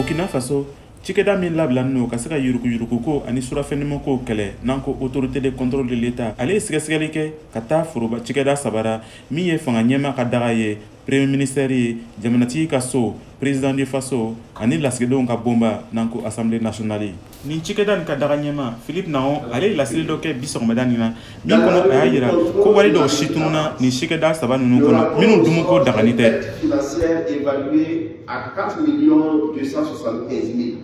Burkina Faso, cikɛda min labilalen don ka se ka yuruguyuruguko ani surafɛnnimako kɛlɛ, n'an ko Autorité de contrôle de l'État, ale ye sɛgɛsɛgɛli kɛ ka taa foroba cikɛda saba ra, min ye fanga ɲɛmaa ka daga ye, premier ministère ye, jamanatigi ka so, président du Faso, ani lasigidenw ka bonba, n'an ko Assemblée nationale. Nin cikɛda nin ka daga ɲɛmaa Philippe Nahon, ale ye laseli dɔ kɛ bi sɔgɔmada nin na, min kɔnɔ a y'a yira ko wari dɔw si tununna nin cikɛda saba ninnu kɔnɔ, minnu dumuko dagani tɛ. Financière évaluée à 4 275 000.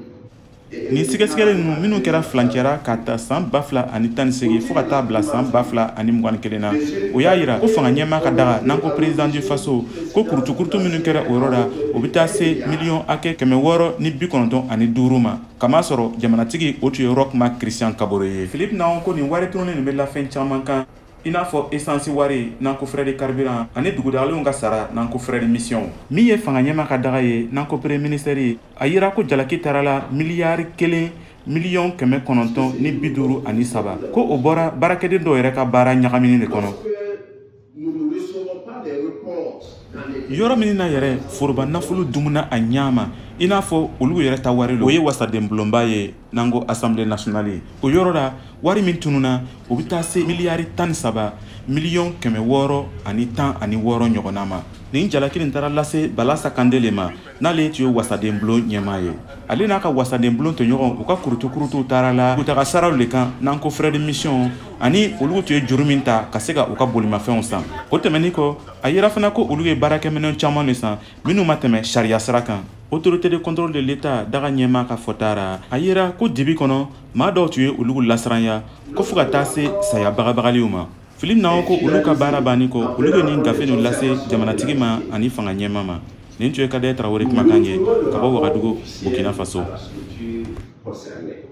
Nin sɛgɛsɛgɛli ninnu minnu kɛra filancɛra ka ta san 2018 fo ka taa bila san 2021 na, o y'a yira ko fanga ɲɛmaa ka daga, n'an ko président du Faso, ko kurutukurutu minnu kɛra o yɔrɔ la, o bɛ taa se miliyɔn hakɛ 695 ma, kamasɔrɔ jamanatigi o tun ye Roch Marc Christian Kabore ye. Philippe Nahon ko nin wari tununnen nin bɛ lafɛn caman kan, i n'a fɔ essence wari, n'an ko frais de carburant, ani dugudagalenw ka sara, n'an ko frais de mission. Min ye fanga ɲɛmaa ka daga ye, n'an ko premier ministère ye, a yira ko jalaki taara la miliyari 1 miliyɔn 953, ko o bɔra baarakɛden dɔw yɛrɛ ka baara ɲagamini de kɔnɔ. Nous ne recevons pas des réponses dans les Yɔrɔ min na yɛrɛ foroba nafolo dumuna a ɲa ma, i n'a fɔ olu yɛrɛ ta wari, o ye wasaden bulonba ye, n'an ko Assemblée nationale ye, o yɔrɔ la wari min tununa, o bɛ taa se miliyari 13 miliyɔn 616 ɲɔgɔnna ma. Nin jalaki nin taara lase Balasa Kande le ma, n'ale tun ye wasaden bulon ɲɛmaa ye. Ale n'a ka wasaden bulon tɔɲɔgɔn, u ka kurutukurutuw taara la kutaga saraw le kan, n'an ko frais de mission, ani olu tun ye juru min ta ka se ka u ka bolimafɛnw san. O tɛmɛnin kɔ, a yira fana ko olu ye baarakɛminɛn caman de san minnu ma tɛmɛ sariya sira kan. Autorité de contrôle de l'État daga ɲɛmaa ka fɔta ra, a yira ko dibi kɔnɔ maa dɔw tun ye olu lasiranya ko fo ka taa se saya bagabagaliw ma. Philippe Nahon ko olu ka baara banni kɔ, olu bɛ nin gafe ninnu lase jamanatigi ma ani fanga ɲɛmaa ma. Nin tun ye Kadɛ Tarawele kumakan ye ka bɔ Wagadugu, Burkina Faso. Concernée.